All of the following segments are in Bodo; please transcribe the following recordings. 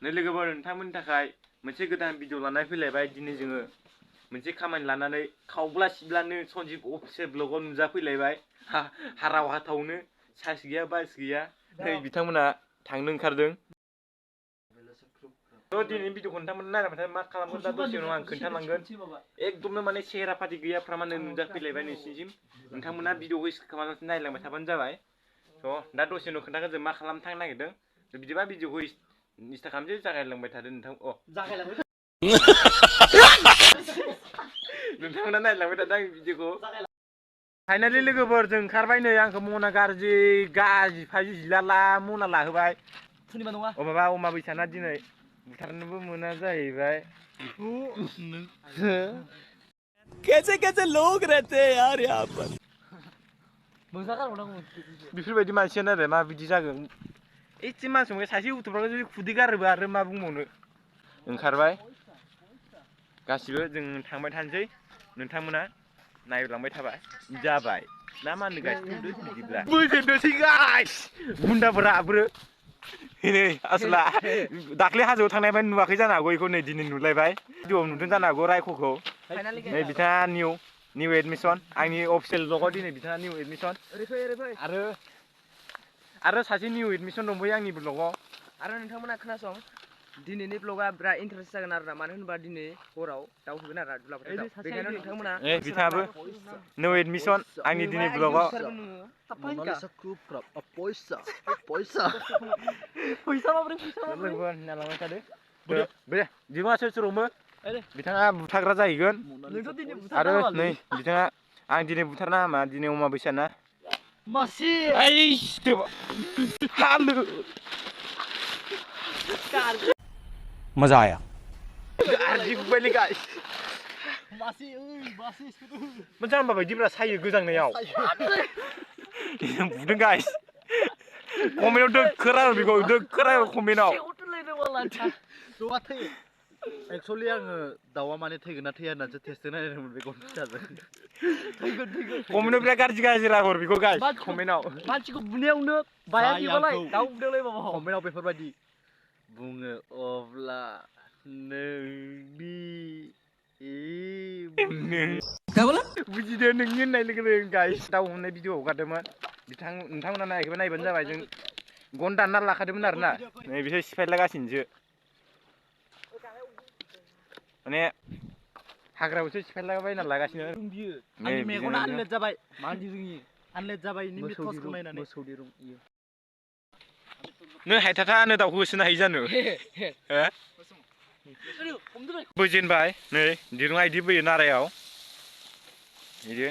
नै लोगोफोर नोंथांमोननि थाखाय मोनसे गोदान भिडिअ लानानै फैलायबाय दिनै जोङो मोनसे खामानि लानानै खावब्ला सिब्लानो सन्जिब अफिसियेल ब्लगाव नुजाफैलायबाय हाराव हाथावनो साइस गैया बाइस गैया नै बिथांमोना थांनो ओंखारदों दिनैनि भिडिअखौ नोंथांमोना नायलांबाथाय मा खालामगोन दा दसे उनाव आं खोन्थालांगोन एकदमनो माने सेहेरा पाति गैयाफ्रा माने नुजाफैलायबाय नोंसिनिसिम नोंथांमोना भिडिअखौ स्किप खालामनानै नायलांबाय थाबानो जाबाय दा दसे उनाव खोन्थागोन जों मा खालामनो थांनो नागिरदों बिदिबा भिडिअखौ निस्था खालामसै जागायलांबाय थादो नोंथां नोंथांमोना नायलांबाय थादो आं भिडिअखौ फाइनालि लोगोफोर जों ओंखारबाय नै आंखौ मना गाज्रि फाइजि जिलाला मना लाहोबाय सोरनिबा नङा माबा अमा बैसाना दिनै बुथारनोबो मोना जाहैबाय कैसे कैसे लोग रहते हैं यार यहाँ पर बेफोरबायदि मानसियानो आरो मा बिदि जागोन एसे मानसि सासे गथ'फ्रा जुदि खुदै गारोबा आरो मा बुंबावनो ओंखारबाय गासिबो जों थांबाय थानोसै नोंथांमोना नायलांबाय थाबाय जाबाय ना मा होनो गाइस बिदिब्ला बोजेननोसै गाइस गुन्दाफोरा नै आसला दाख्लै हाजोआव थांनायनिफ्राय नुवाखै जानो हागौ बेखौ नै दिनै नुलायबाय भिडिअआव नुदों जानो हागौ रायख'खौ नै बिथाङा निउ एडमिसन आंनि अफिसियेल ब्लगाव दिनै बिथाङा निउ एडमिसन आरो सासे निउ एडमिसन दंबोयो आंनि ब्लगाव आरो नोंथांमोना खोनासं दिनैनि ब्लगा बिराद इन्टारेस्ट जागोन आरोना मानो होनबा दिनै हराव दाउ होगोन आरो दुलाबाथायाव बेखायनो नोंथांमोना बिथाङाबो निउ एडमिसन आंनि दिनै ब्लगाव नालांबाय थादो बिमा सोर सोरावबो बिथाङा बुथारग्रा जाहैगोन आरो नै बिथाङा आं दिनै बुथारना हामा दिनै अमा बैसाना मजा आया मोजां होनबा बायदिब्ला सायो गोजांनायाव बुदों गाइस कमेन्टआव दोखोरा बेखौ दोखोरा कमेन्टआव एक्चुअली आङो दाउआ माने थैगोन ना थैया होननानैसो टेस्टजों नायदोंमोन बेखौ फिसाजों कमेन्टआव बिराद गाज्रि राहर बेखौ गाइस कमेन्टआव मानसिखौ बुनायावनो बायाखैबालाय दाउ बुदोंलायबाबो कमेन्टआव बेफोरबायदि बुङो अब्ला बुजिदो नोंनि होननाय लोगो लोगो गाइस दाउ हमनाय भिडिअ हगारदोंमोन नोंथांमोना नायखैबा नायबानो जाबाय जों गन दानना लाखादोंमोन आरोना नै बिसोर सिफायलागासिनोसो माने हाग्रायावसो सिफायलाबायना लागासिनो आंनि मेगना आनलेट जाबाय मानदि रोङि आनलेट जाबाय नोंनि टसखौ नायनानै मोसौ दिरुं नों हायथाथा नो दाउखौ होसोनो हायो जानो बोजेनबाय नै दिरुङा इदि बोयो नारायाव इदि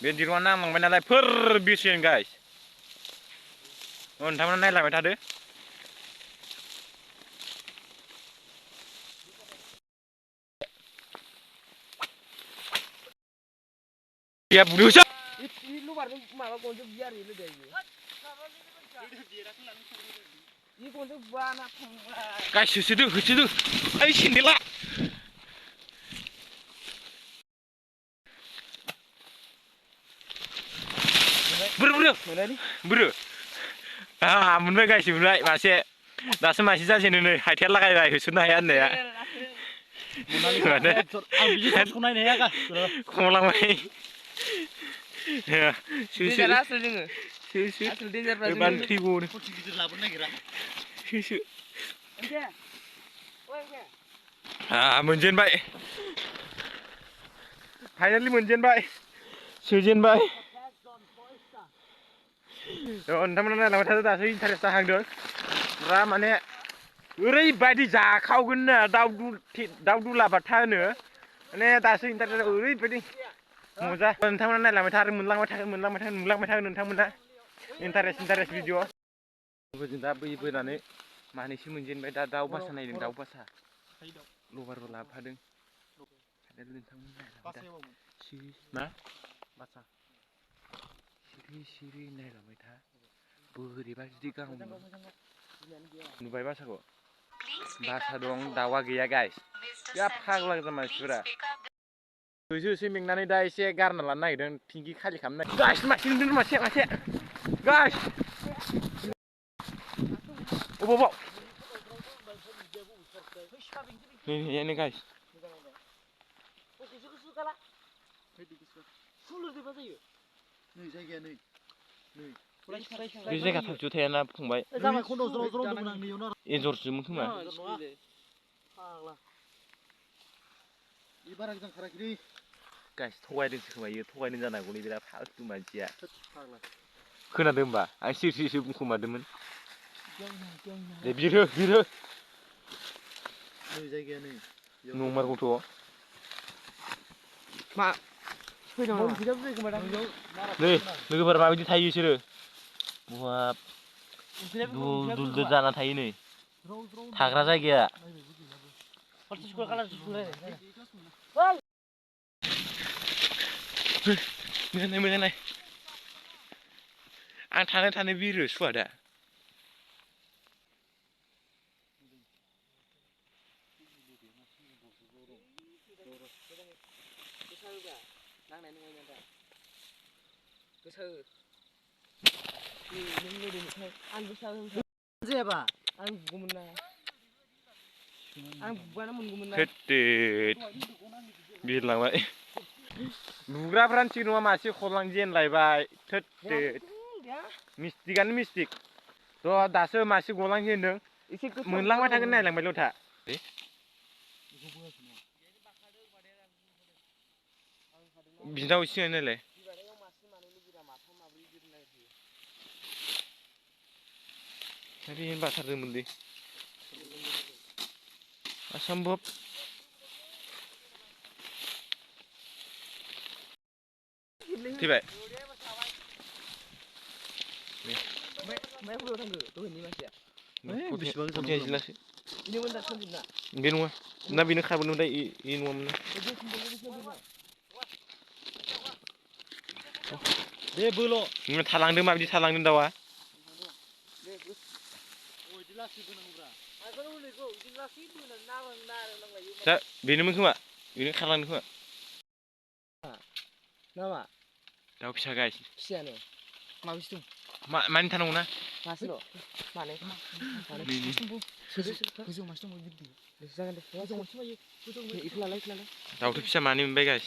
बे दिरुङा नांलांबाय नालाय फोर बिरसिगोन गाइस नोंथांमोना नायलांबाय थादो या बुदोंसो गाइस होसोदो ओइ सेन्देला बुरो मोनबाय गाइस मोनबाय मासे दासो मासे जाजेनो नै हाइथाया लागायबाय होसोनो हाया होननाया खमावलांबाय मोनजेनबाय फाइनालि मोनजेनबाय सोजेनबाय नोंथांमोना नायलांबाय थादो दासो इन्टारेस्ट जाहांदों फुरा माने ओरैबायदि जाखावगोन ना दाउ दुलाबाथा होनो माने दासो इन्टारेस्ट ओरैबायदि मजा नोंथांमोना नायलांबाय था आरो मोनलांबाय थागोन नोंथांमोना इन्टारेस्ट भिडिअ जों दा बोनानै मानैसो मोनजेनबाय दा दाउ बासा नायदों दाउ बासा लबारबो लाबोफादों मा बासा सिरि नायलांबाय था बोरैबा जुदि गाहाम नुबाय बासाखौ बासा दं दाउआ गैया गाइस बिराद फाग्ला गोजा मानसिफोरा होसो मेंनानै दा एसे गारना लानो नागिरदों थिंखि खालि खालामनो नागिरदों गाइस मासे नुदों मासे गाइस अबाव Ini guys. नै जायगाया नै बे जायगा थाबजों थायाना फंबाय जाबाय खन्द' ज्र' ज्र' दंमोन आं नैयावनो एन्जरसोमोन खोमा फाग्ला बे बारा गोजान खाराखैलै गाइस थगायदोंसो खोमा इयो थगायदों जानो हागौलै बिराद फालतु मानसिया फाग्ला खोनादों होमबा आं सिरि बुंखोमादोंमोन दे बिरो नै जायगाया नै नंमारगौथ' मा फैदों नामा? नै लोगोफोर माबायदि थायो बिसोरो बाब दुल जाना थायो नै थाग्रा जायगाया मोजां नाय आं थानो बिरो सुवादा जायाबा आं बुगौमोन ना आं बुबानो मोनगौमोन ना बिरलांबाय बुग्राफ्रानो थिग नङा मासे खलांजेनलायबाय मिस्टिकआनो मिस्टिक र' दासो मासे गलांजेनदों एसे मोनलांबाय थागोन नायलांबायल' था बिनाव एसे नायलाय ओरैनो बाथारदोंमोनलै असम्भब फैबाय बे नङा ना बेनो खारबोनो दा इ नङामोन दे बोल' थालांदों माबायदि थालांदों दाउआ दा बेनोमोन खोमा बेनो खारलांदों खोमा नामा दाउ फिसा गाइस फिसायानो माबेसे दं मानि थानांगौ ना मासेल' मानै गोजौ मासे दं जागोन दे इखौ लालाय दाउथु फिसा मानै मोनबाय गाइस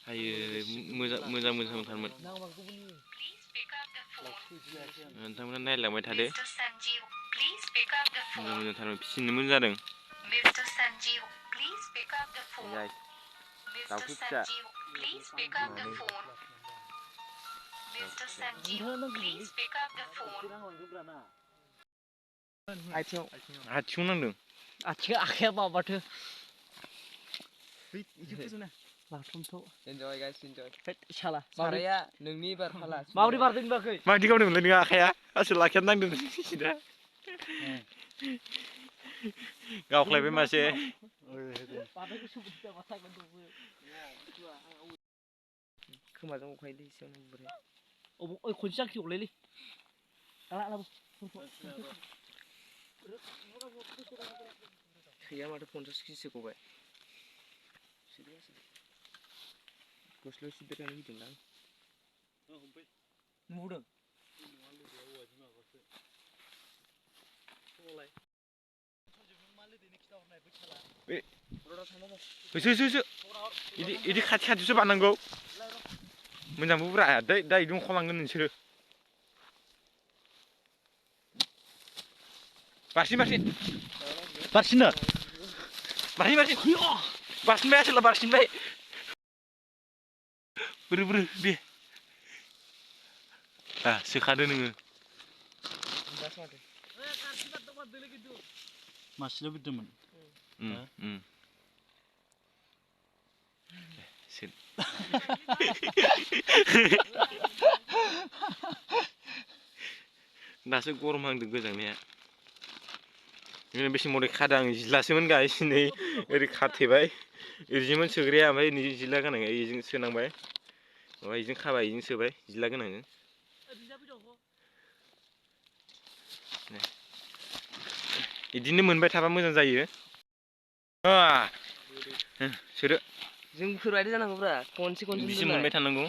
आयो मोजांथारमोन नोंथांमोना नायलांबाय थादो मोजांथारमोन फिसिनोमोन जादों दाउथु फिसा आथिङाव नांदों आखाया माबाथो Enjoy guys, enjoy. साला साराया नोंनि बार फाला माबोरै बारदों होनाखै माबायदि गावदोंमोनलाय नोङो आखाया आसोल आखायानो नांदों दा गावख्लायबाय मासे खोमाजों अखायोलै एसेयावनो बोरै खनसे जांखि हरलायलै थैया माथो 50 केजिसो गबाय गस्लायाव सिद्रायनानै होदोंना नुदों होसो इदि खाथियावसो बारनांगौ मोजांबो ब्रा दा इदि खलांगोन नोंसोरो बारसिनबाय आसोला बारसिनबाय बोरो बे सोखादो नोङो मासेल' बिरदोंमोन दासो गरम हांदों गोजांनाया बेसे मदै खादों आं जिलासोमोन गाइस नै ओरै खाथेबाय ओरैजोंमोन सोग्राया ओमफ्राय नै जिला गोनां इजों सोनांबाय माबा इजों खाबाय इजों सोबाय जिला गोनांजों इदिनो मोनबाय थाबा मोजां जायो सोदो जों फोरबायदि जानांगौब्रा खनसे बिसो मोनबाय थानांगौ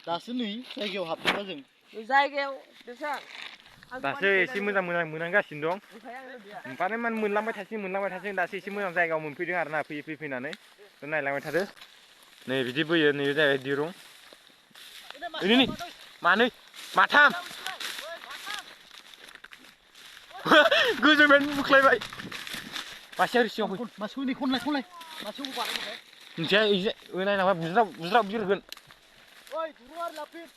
दासो नै जायगायाव हाबदोंना जों जायगायाव दोसा दासो एसे मोजां मोनहांगासिनो दं ओमफ्राय माने मोनलांबाय थासिगोन दासो एसे मोजां जायगायाव मोनफैदों आरोना फैनानै नायलांबाय थादो नै बिदि बोयो नै जाहैबाय दिरुं नै मानै माथाम गोजौनिफ्रायनो बुख्लायबाय मासेया ओरै सिगाङाव फै मासेखौ नै खनलाय मासेखौ बानायबाय मिथिया नायलांबा बुज्राब बिरगोन ओइ दुरुं आरो लाफिन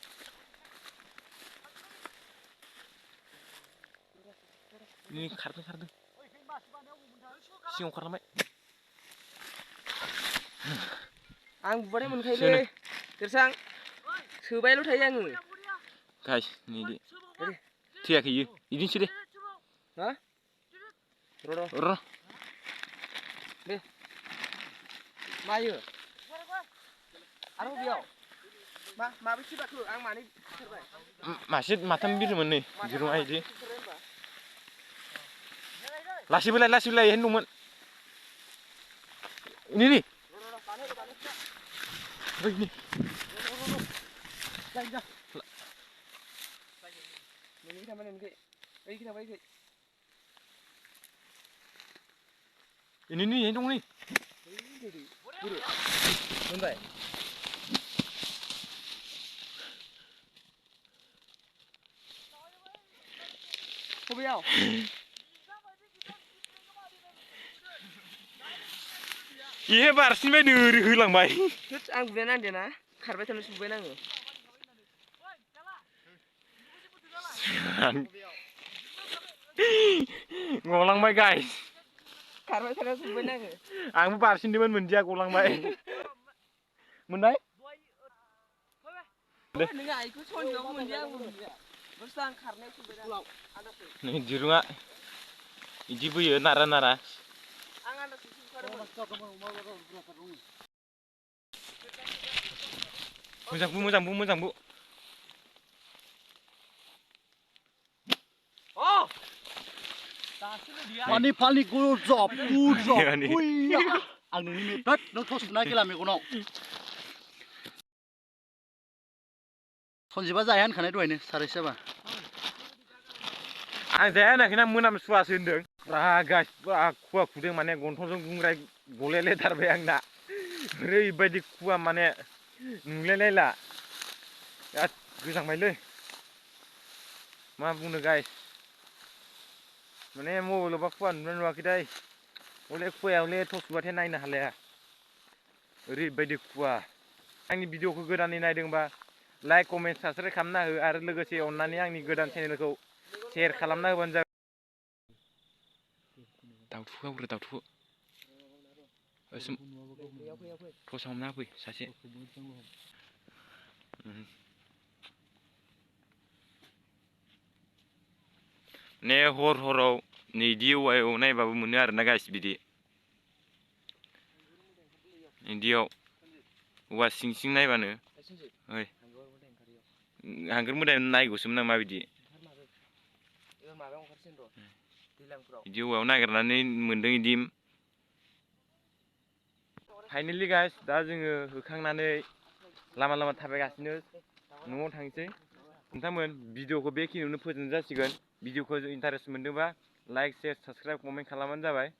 नै खारदों सिगाङाव खारलांबाय आं बुबाथाय मोनखायोलै देरसां सोबायल' थायो आङो गाइस नै थैयाखै इयो बिदिनोसै दे हा र' दे मायो आरो बेयाव माबेसे बाखो आं मानै सेरबाय मासे माथाम बिरोमोन नै दिरुङा इदि लासैबोलाय होनदोंमोन नै ini dong nih. Bentar. Coba ya. Iya barsin bae deuri hilang bae. Terus ang bulan dia na, karbe terus bulan ang. Ngolang bae guys. Karbe terus bulan ang. Ang barsin demen mendia ngolang bae. Mendai? Deh. Nengah ikut sonjok mendia. Terus ang karne bulan. Nih dirunga. Iji buye nara. Moजां bu. Oh. Pani good job. Uya. Ang nuni metot, nung tos na kila mekono. Sonjiba jayan kanai doi ne, sarisa ba. Ang जाया होनाखैना मोनामसुवासो होनदों guys खुवा खुदों माने गन्थंजों गुंग्राय गलायलायथारबाय आंना ओरैबायदि खुवा माने नुलायलायला बिराद गोजांबायलै मा बुंनो गाइस माने मबाइलावबा खुवा नुवाखैथाय हले खुवाया हले टर्च बुबाथाय नायनो हालाया ओरैबायदि खुवा आंनि भिडिअखौ गोदानै नायदोंबा लाइक कमेन्ट साबस्क्राइब खालामना हो आरो लोगोसे अननानै आंनि गोदान चेनेलखौ शेयर खालामना होबानो जाबाय दाउथु गावग्रो दाउथु टर्च हमना फै सासे ने हराव नैदि औवायाव नायबाबो मोनो आरोना गाइस बिदि इदियाव औवा सिं नायबानो ओइ हांगोर मोदाय नायगौसोमोन आं माबायदि बिदि औवायाव नागिरनानै मोनदों इदि फाइनेलि गाइस दा जोङो होखांनानै लामा थाबायगासिनो न'आव थांसै नोंथांमोन भिडिअखौ बेखिनियावनो फोजोबनाय जासिगोन भिडिअखौ इन्टारेस्ट मोनदोंबा लाइक शेयार साबस्क्राइब कमेन्ट खालामबानो जाबाय